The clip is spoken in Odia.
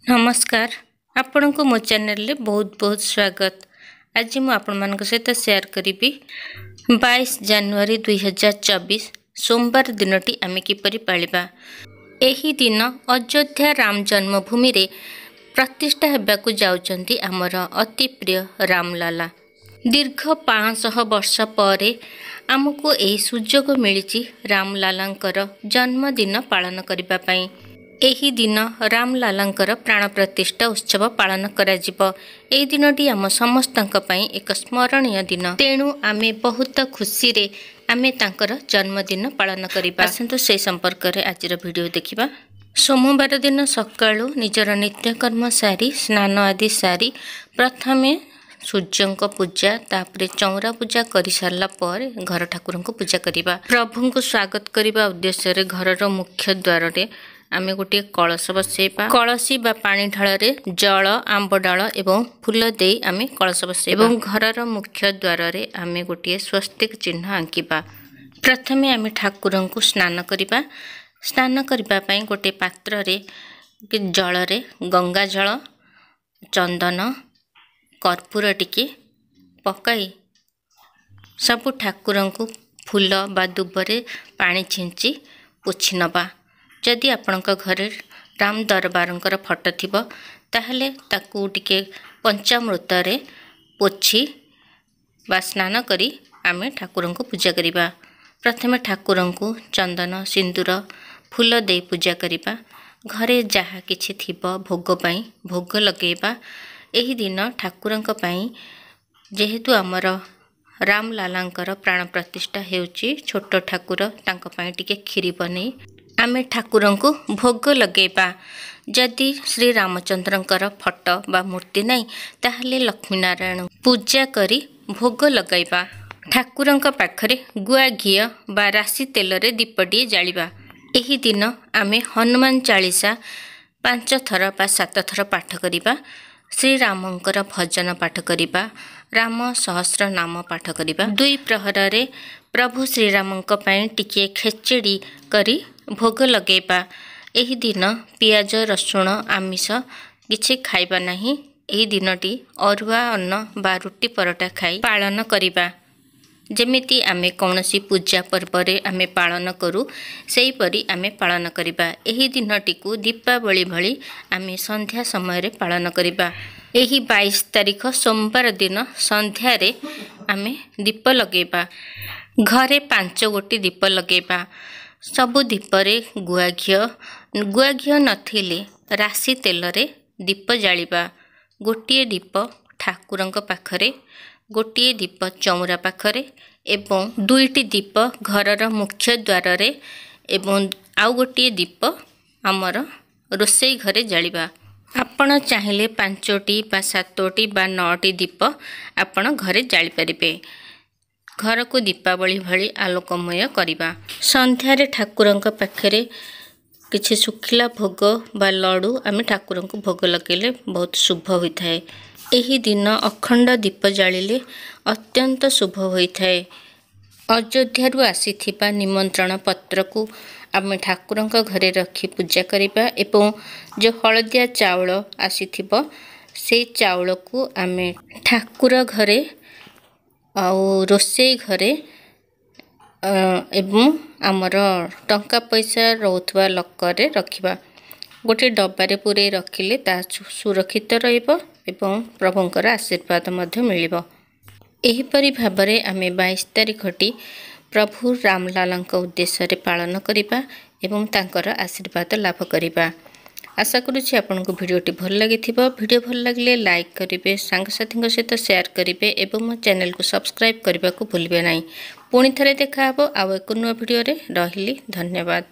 ନମସ୍କାର, ଆପଣଙ୍କୁ ମୋ ଚ୍ୟାନେଲରେ ବହୁତ ବହୁତ ସ୍ୱାଗତ। ଆଜି ମୁଁ ଆପଣମାନଙ୍କ ସହିତ ସେୟାର କରିବି 22 ଜାନୁଆରୀ 2024 ସୋମବାର ଦିନଟି ଆମେ କିପରି ପାଳିବା। ଏହି ଦିନ ଅଯୋଧ୍ୟା ରାମ ଜନ୍ମଭୂମିରେ ପ୍ରତିଷ୍ଠା ହେବାକୁ ଯାଉଛନ୍ତି ଆମର ଅତି ପ୍ରିୟ ରାମଲାଲା। ଦୀର୍ଘ 500 ବର୍ଷ ପରେ ଆମକୁ ଏହି ସୁଯୋଗ ମିଳିଛି ରାମଲାଲାଙ୍କର ଜନ୍ମଦିନ ପାଳନ କରିବା ପାଇଁ। ଏହି ଦିନ ରାମଲାଲାଙ୍କର ପ୍ରାଣ ପ୍ରତିଷ୍ଠା ଉତ୍ସବ ପାଳନ କରାଯିବ। ଏହି ଦିନଟି ଆମ ସମସ୍ତଙ୍କ ପାଇଁ ଏକ ସ୍ମରଣୀୟ ଦିନ, ତେଣୁ ଆମେ ବହୁତ ଖୁସିରେ ଆମେ ତାଙ୍କର ଜନ୍ମଦିନ ପାଳନ କରିବା। ଆସନ୍ତୁ ସେହି ସମ୍ପର୍କରେ ଆଜିର ଭିଡ଼ିଓ ଦେଖିବା। ସୋମବାର ଦିନ ସକାଳୁ ନିଜର ନିତ୍ୟକର୍ମ ସାରି, ସ୍ନାନ ଆଦି ସାରି ପ୍ରଥମେ ସୂର୍ଯ୍ୟଙ୍କ ପୂଜା, ତାପରେ ଚଉରା ପୂଜା କରିସାରିଲା ପରେ ଘର ଠାକୁରଙ୍କୁ ପୂଜା କରିବା। ପ୍ରଭୁଙ୍କୁ ସ୍ୱାଗତ କରିବା ଉଦ୍ଦେଶ୍ୟରେ ଘରର ମୁଖ୍ୟ ଦ୍ୱାରରେ ଆମେ ଗୋଟିଏ କଳସ ବସେଇବା। କଳସୀ ବା ପାଣି ଢାଳରେ ଜଳ, ଆମ୍ବ ଡାଳ ଏବଂ ଫୁଲ ଦେଇ ଆମେ କଳସ ବସେଇବା ଏବଂ ଘରର ମୁଖ୍ୟ ଦ୍ୱାରରେ ଆମେ ଗୋଟିଏ ସ୍ୱସ୍ତିକ ଚିହ୍ନ ଆଙ୍କିବା। ପ୍ରଥମେ ଆମେ ଠାକୁରଙ୍କୁ ସ୍ନାନ କରିବା। ସ୍ନାନ କରିବା ପାଇଁ ଗୋଟିଏ ପାତ୍ରରେ ଜଳରେ ଗଙ୍ଗା ଜଳ, ଚନ୍ଦନ, କର୍ପୂର ଟିକେ ପକାଇ ସବୁ ଠାକୁରଙ୍କୁ ଫୁଲ ବା ଦୁବରେ ପାଣି ଛିଞ୍ଚି ପୋଛି ନେବା। ଯଦି ଆପଣଙ୍କ ଘରେ ରାମ ଦରବାରଙ୍କର ଫଟୋ ଥିବ, ତାହେଲେ ତାକୁ ଟିକେ ପଞ୍ଚାମୃତରେ ପୋଛି ବା ସ୍ନାନ କରି ଆମେ ଠାକୁରଙ୍କୁ ପୂଜା କରିବା। ପ୍ରଥମେ ଠାକୁରଙ୍କୁ ଚନ୍ଦନ, ସିନ୍ଦୁର, ଫୁଲ ଦେଇ ପୂଜା କରିବା। ଘରେ ଯାହା କିଛି ଥିବ ଭୋଗ ପାଇଁ ଭୋଗ ଲଗାଇବା। ଏହି ଦିନ ଠାକୁରଙ୍କ ପାଇଁ, ଯେହେତୁ ଆମର ରାମଲାଲାଙ୍କର ପ୍ରାଣ ପ୍ରତିଷ୍ଠା ହେଉଛି, ଛୋଟ ଠାକୁର, ତାଙ୍କ ପାଇଁ ଟିକେ କ୍ଷୀରି ବନେଇ ଆମେ ଠାକୁରଙ୍କୁ ଭୋଗ ଲଗାଇବା। ଯଦି ଶ୍ରୀ ରାମଚନ୍ଦ୍ରଙ୍କର ଫଟୋ ବା ମୂର୍ତ୍ତି ନାହିଁ, ତାହେଲେ ଲକ୍ଷ୍ମୀନାରାୟଣ ପୂଜା କରି ଭୋଗ ଲଗାଇବା। ଠାକୁରଙ୍କ ପାଖରେ ଗୁଆ ଘିଅ ବା ରାଶି ତେଲରେ ଦୀପଟିଏ ଜାଳିବା। ଏହି ଦିନ ଆମେ ହନୁମାନ ଚାଳିଶା 5 ଥର ବା 7 ଥର ପାଠ କରିବା, ଶ୍ରୀରାମଙ୍କର ଭଜନ ପାଠ କରିବା, ରାମ ସହସ୍ର ନାମ ପାଠ କରିବା। ଦୁଇ ପ୍ରହରରେ ପ୍ରଭୁ ଶ୍ରୀରାମଙ୍କ ପାଇଁ ଟିକିଏ ଖେଚେଡ଼ି କରି ଭୋଗ ଲଗାଇବା। ଏହି ଦିନ ପିଆଜ, ରସୁଣ, ଆମିଷ କିଛି ଖାଇବା ନାହିଁ। ଏହି ଦିନଟି ଅରୁଆ ଅନ୍ନ ବା ରୁଟି ପରଟା ଖାଇ ପାଳନ କରିବା। ଯେମିତି ଆମେ କୌଣସି ପୂଜା ପର୍ବରେ ଆମେ ପାଳନ କରୁ, ସେହିପରି ଆମେ ପାଳନ କରିବା। ଏହି ଦିନଟିକୁ ଦୀପାବଳି ଭଳି ଆମେ ସନ୍ଧ୍ୟା ସମୟରେ ପାଳନ କରିବା। ଏହି 22 ତାରିଖ ସୋମବାର ଦିନ ସନ୍ଧ୍ୟାରେ ଆମେ ଦୀପ ଲଗାଇବା। ଘରେ 5 ଗୋଟି ଦୀପ ଲଗାଇବା। ସବୁ ଦୀପରେ ଗୁଆ ଘିଅ, ଗୁଆ ଘିଅ ନଥିଲେ ରାଶି ତେଲରେ ଦୀପ ଜାଳିବା। ଗୋଟିଏ ଦୀପ ଠାକୁରଙ୍କ ପାଖରେ, ଗୋଟିଏ ଦୀପ ଚଉରା ପାଖରେ ଏବଂ 2ଟି ଦୀପ ଘରର ମୁଖ୍ୟ ଦ୍ୱାରରେ ଏବଂ ଆଉ ଗୋଟିଏ ଦୀପ ଆମର ରୋଷେଇ ଘରେ ଜାଳିବା। ଆପଣ ଚାହିଁଲେ 5ଟି ବା 7ଟି ବା 9ଟି ଦୀପ ଆପଣ ଘରେ ଜାଳିପାରିବେ। ଘରକୁ ଦୀପାବଳି ଭଳି ଆଲୋକମୟ କରିବା। ସନ୍ଧ୍ୟାରେ ଠାକୁରଙ୍କ ପାଖରେ କିଛି ଶୁଖିଲା ଭୋଗ ବା ଲଡ଼ୁ ଆମେ ଠାକୁରଙ୍କୁ ଭୋଗ ଲଗାଇଲେ ବହୁତ ଶୁଭ ହୋଇଥାଏ। ଏହି ଦିନ ଅଖଣ୍ଡ ଦୀପ ଜାଳିଲେ ଅତ୍ୟନ୍ତ ଶୁଭ ହୋଇଥାଏ। ଅଯୋଧ୍ୟାରୁ ଆସିଥିବା ନିମନ୍ତ୍ରଣ ପତ୍ରକୁ ଆମେ ଠାକୁରଙ୍କ ଘରେ ରଖି ପୂଜା କରିବା ଏବଂ ଯେଉଁ ହଳଦିଆ ଚାଉଳ ଆସିଥିବ, ସେଇ ଚାଉଳକୁ ଆମେ ଠାକୁର ଘରେ ଆଉ ରୋଷେଇ ଘରେ ଏବଂ ଆମର ଟଙ୍କା ପଇସା ରହୁଥିବା ଲକରରେ ରଖିବା। ଗୋଟିଏ ଡବାରେ ପୂରେଇ ରଖିଲେ ତାହା ସୁରକ୍ଷିତ ରହିବ ଏବଂ ପ୍ରଭୁଙ୍କର ଆଶୀର୍ବାଦ ମଧ୍ୟ ମିଳିବ। ଏହିପରି ଭାବରେ ଆମେ 22 ତାରିଖଟି ପ୍ରଭୁ ରାମଲାଲାଙ୍କ ଉଦ୍ଦେଶ୍ୟରେ ପାଳନ କରିବା ଏବଂ ତାଙ୍କର ଆଶୀର୍ବାଦ ଲାଭ କରିବା। ଆଶା କରୁଛି ଆପଣଙ୍କୁ ଭିଡ଼ିଓଟି ଭଲ ଲାଗିଥିବ। ଭିଡ଼ିଓ ଭଲ ଲାଗିଲେ ଲାଇକ୍ କରିବେ, ସାଙ୍ଗସାଥୀଙ୍କ ସହିତ ସେୟାର କରିବେ ଏବଂ ମୋ ଚ୍ୟାନେଲକୁ ସବସ୍କ୍ରାଇବ୍ କରିବାକୁ ଭୁଲିବେ ନାହିଁ। ପୁଣି ଥରେ ଦେଖାହେବ ଆଉ ଏକ ନୂଆ ଭିଡ଼ିଓରେ। ରହିଲି, ଧନ୍ୟବାଦ।